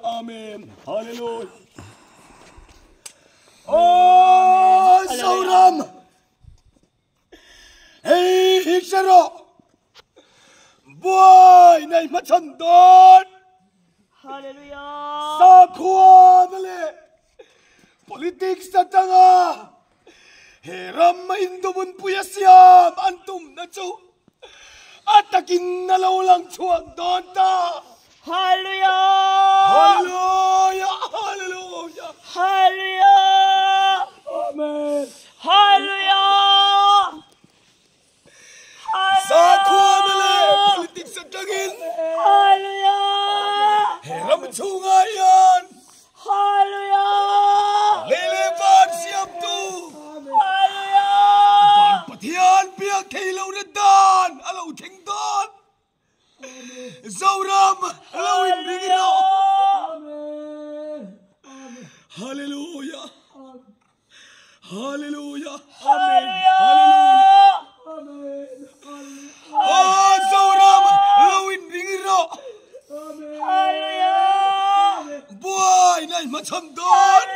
Amen. Hallelujah. Oh, Zoram! Hei hi hre rawh! Buai nei hmachhan dawn! Hallelujah. Sakhua na leh politics atanga he ram a indobunpui a siam an tumna chu a takin a lo lang chhuak dawn ta. Hallelujah. Hallelujah. Hallelujah. Hallelujah. Amen. Hallelujah. Sakhua na leh politics atangin Hallelujah. he ram chhungah hian Hallelujah. lei leh van siamtu Hallelujah. Van Pathian biak thei lohna dan a lo thleng dawn. Zoram lo inring rawh. Hallelujah. Hallelujah. Amen. Hallelujah. Oh, Zoram lo inring rawh. Hallelujah. Buai na i hmachhan dawn.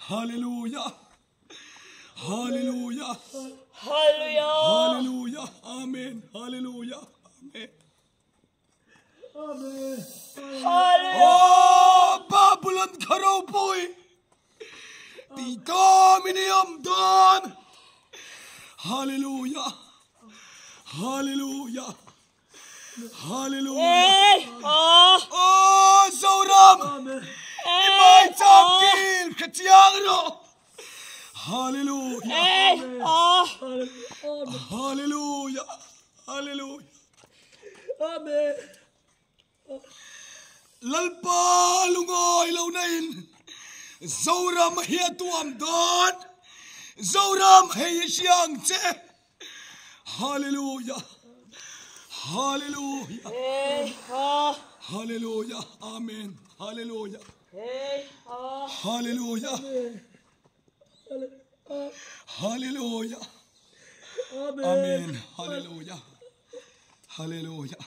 Hallelujah. Hallelujah. Hallelujah. Hallelujah. Amen. Hallelujah. Amen. Hallelujah. Oh, Babylon kha ropui. Ti tam in i awm dawn. Hallelujah. Hallelujah. Hallelujah. Hey, ah, Oh, Zoram. I mai cham kil kha chiang rawh. Hallelujah. hey, ah. Hallelujah. Hallelujah. Amen. Lalpa lungawi lo na in Zoram hi a tuam dawn. Zoram hei hi hria ang che. Hallelujah. Hallelujah. Hey, ah, Hallelujah. Amen. Hallelujah. hey, ah. Hallelujah. Hallelujah. Amen. Hallelujah. Hallelujah.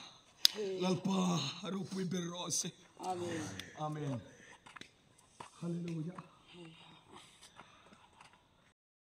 Lalpa ropui ber rawh se. Amen. Amen. Hallelujah.